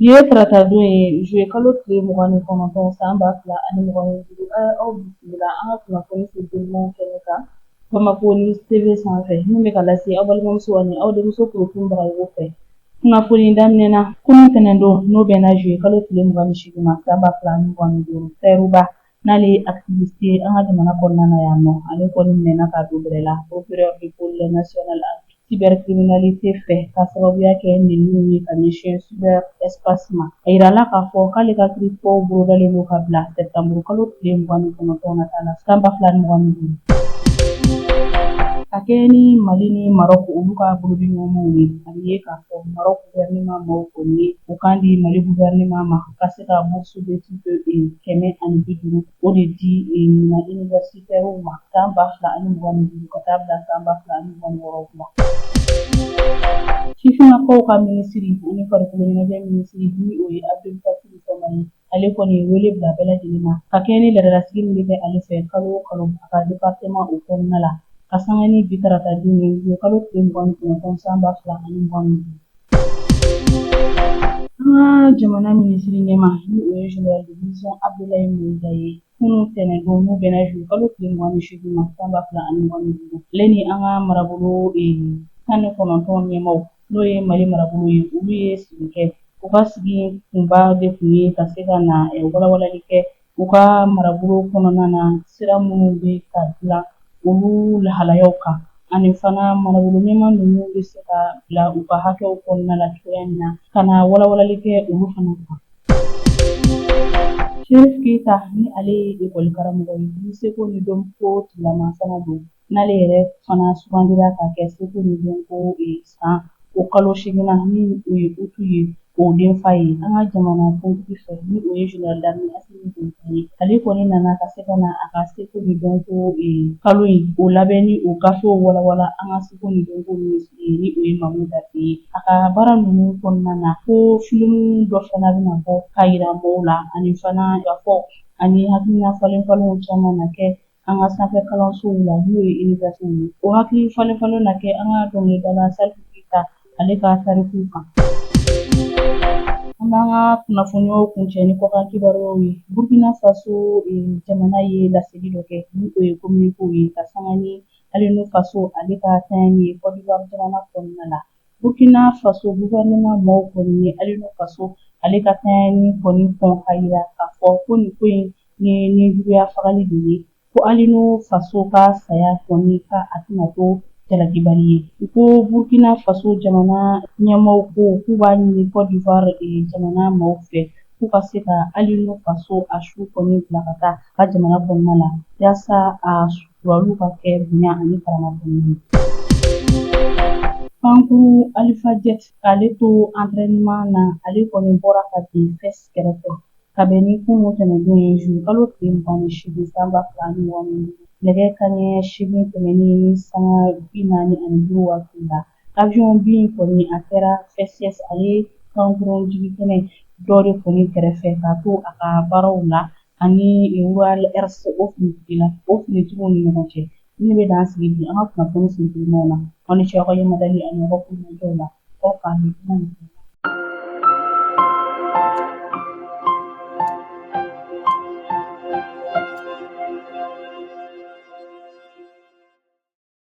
Bi ye taratadon ye, juillet kalo tile 29, san 2025. Aw bisimila an ka kunnafoni sentelimanw kɛnɛ kan Bamako News TV sanfɛ, min bɛ ka lase aw balimamuso ani aw denmuso Korofin Bagayogo fɛ. Kunnafoni daminɛ na, kunun tɛnɛndon, n'o bɛnna juillet kalo tile 28 ma, san 2025, Tahirou Bah, n'ale ye activiste ye an ka jamana kɔnɔna na yan nɔ, ale kɔni minɛna ka don bɛrɛ la procureur du pôle national cybercriminalité fɛ, ka sababuya kɛ neniw ye ka ɲɛsin cyber espace ma. A yirala k'a fɔ k'ale ka kiiritigɛw bolodalen don ka bila septembre kalo tile 29 nata la, san 2025. Ka kɛɲɛ ni Mali ni Maroc olu ka bolodiɲɔgɔnmaw ye, a bɛ ye k'a fɔ Maroc gouvernement maaw kɔni ye u kan di Mali gouvernement ma ka se ka bourse d'études 150 o de di ɲinan universitaires ma san 2025 ka taa bila san 2026 la. Sifinnakaw ka minisiri ani farikolo ɲɛnajɛ minisiri, ni o ye Abdul Fatihu Fɔnba ye, ale kɔni ye wele bila bɛɛ lajɛlen ma ka kɛɲɛ ni laadalasigi min bɛ kɛ ale fɛ kalo o kalo a ka département o kɔnɔna la, ka sanga ni bi tarata don ye, juillet kalo tile 29, san 2025. An ka jamana minisiri ɲɛmaa, ni o ye général de division Abdoulaye Maïga ye, kunun tɛnɛndon, n'o bɛnna juillet kalo tile 28 ma, san 2025, ale ni an ka marabolo 19 ɲɛmaaw, n'o ye Mali marabolo ye, olu ye sigi kɛ. U ka sigi kunba de tun ye ka se ka na walawalali kɛ u ka marabolo kɔnɔna na, sira minnu bɛ ka dilan olu lahalayaw kan, ani fana marabolo ɲɛmaa ninnu bɛ se ka bila u ka hakɛw kɔnɔna la cogoya min na, ka na walawalali kɛ olu fana kan. Cherif Keita, ni ale ye ekɔli karamɔgɔ ye, ni seko ni dɔnko tigilama fana don, n'ale yɛrɛ fana sugandira ka kɛ seko ni dɔnko san o kalo seginna, ni o ye août ye, o denfa ye an ka jamana kuntigi fɛ, ni o ye général d'armée Assimi Goïta ye. Ale kɔni nana ka se ka na a ka seko ni dɔnko kalo in o labɛn ni o gafew walawala an ka seko ni dɔnko minisiri ye, ni o ye Mamu Dante ye. A ka baara ninnu kɔnɔna na, ko filimu dɔ fana bɛna bɔ ka yira mɔgɔw la, ani fana ka fɔ ani hakilina falen falenw caman na kɛ an ka sanfɛ kalansow la, n'o ye université ye. O hakili falen falen na kɛ an ka dɔnkilidala Salif Keita, ale ka tarikuw kan. An b'an ka kunnafoniyaw kuncɛ ni kɔkan kibaruyaw ye. Burkina Faso jamana ye laseli dɔ kɛ, ni o ye communiqué ye, ka sanga ni Alino Faso ale ka tanyani ye Côte d'Ivoire jamana kɔnɔna la. Burkina Faso gouvernement maaw kɔni ye Alino Faso ale ka tanyani kɔni kɔn, ka yira k'a fɔ ko nin ko in ni nijuguya fagali de ye, ko Alino Faso ka saya kɔni ka a tɛna to jalakibali ye. U ko Burkina Faso jamana ɲɛmaaw ko k'u b'a ɲini Côte d'Ivoire jamana maaw fɛ k'u ka se ka Alino Faso a su kɔni bila ka taa ka jamana kɔnɔna la, yaasa a suturaliw ka kɛ bonya ani karama kɔnɔna na. Pankuru Alpha Jet, k'ale to entraînement na, ale kɔni bɔra ka bin Fès kɛrɛfɛ ka bɛn ni kunun tɛnɛndon ye, juillet kalo tile 28, san 2025, nɛgɛ kanɲɛ 8 tɛmɛnen ni sanga 45 waati la. Avion bin kɔni a kɛra Fès ale pankurun jigin kɛnɛ dɔ de kɔni kɛrɛfɛ, k'a to a ka baaraw la ani Royal Air o finitigila o finitigiw ni ɲɔgɔn cɛ. Ne bɛ dan sigi bi an ka kunnafoni sentelimanw na. Aw ni ce aw ka ɲɛmadali ani aw ka kulomajɔw la. Aw k'an bɛn.